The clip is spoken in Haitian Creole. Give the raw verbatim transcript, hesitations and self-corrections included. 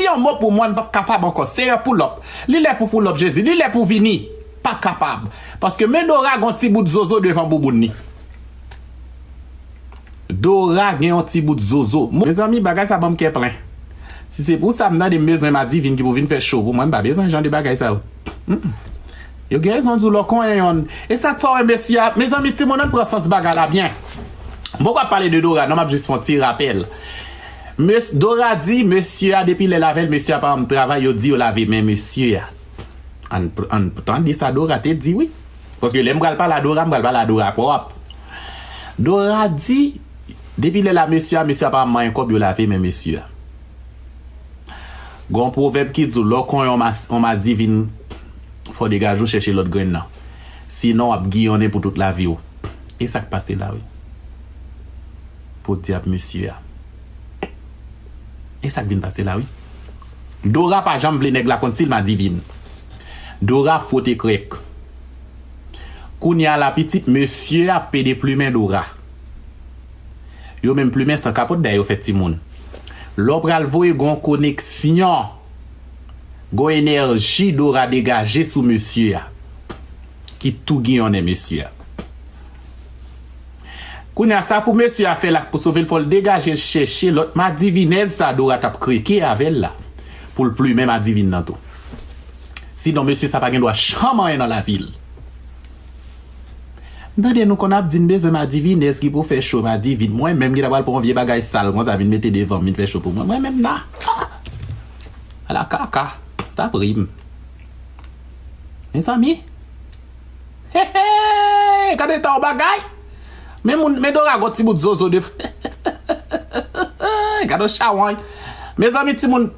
yon mo pou mwen, m p ap kapab ankò. Seyè, pull up. Li lè pou pull up, Jezi. Li lè pou vini. Pa kapab. Paske men Dora gen yon ti bout zozo devan bouboun li. Dora gen yon ti bout zozo. Mezanmi, bagay sa ban m kè plen. Si se pou sa, m tande m bezwen madivin ki pou vin fè cho pou mwen, m pa bezwen jan de bagay sa yo. Mm-mm. Yo gen rezon di w lè w konyen yonn. E sa k fè w wè mesye a, mezanmi, timoun, ann pran sans bagay la byen. M poko ap pale de Dora, non, m ap jis fè yon ti rapèl. Mes, Dora di, mesye a, depi lè l avè l, mesye a pa janm travay, yo di yo lave men mesye a. Ann pr-, ann tande sa Dora te di, wi. Paske lè m pral pale a Dora, m pral pale a Dora pwòp. Dora di, depi lè la, mesye a, mesye a pa janm manyen kòb, yo lave men mesye a. Gen yon pwovèb ki di w, lè w konyen yon ma-, yon madivin, fò w degaje w chèche lòt grenn nan. Sinon, w ap giyonnen pou tout lavi w. E sa k pase la, wi. Podyab mesye a. E sa k vin pase la, wi. Dora pa janm vle nèg la konn si l madivin. Dora fwote krèk. Kounye a la, pitit, mesye a ap pede plimen Dora. Yo menm plimen san kapòt, dayè yo fè timoun. Lè w pral voye gon koneksyon, gon enèji Dora degaje sou mesye a, ki tou giyonnen mesye a. Kounye a, sa pou mesye a fè la, pou sove l, fò l degaje l chèche lòt madivinèz sa Dora t ap kreke avè l la, pou l plimen madivin nan tou. Sinon, mesye sa pa gen dwa janm anyen nan lavi l. M tande nou konn ap di n bezwen madivinèz ki pou fè cho, madivin. Mwen menm ki ta pral pran yon vye bagay sal konsa vin mete devan m, vin fè cho pou mwen. Mwen menm nan. Ah! Ala kaka. T ap ri m. Mezanmi. He, he! Gade tan yon bagay. Men moun, men Dora gon ti bout zozo de. Gade yon chawony. Mezanmi, timoun,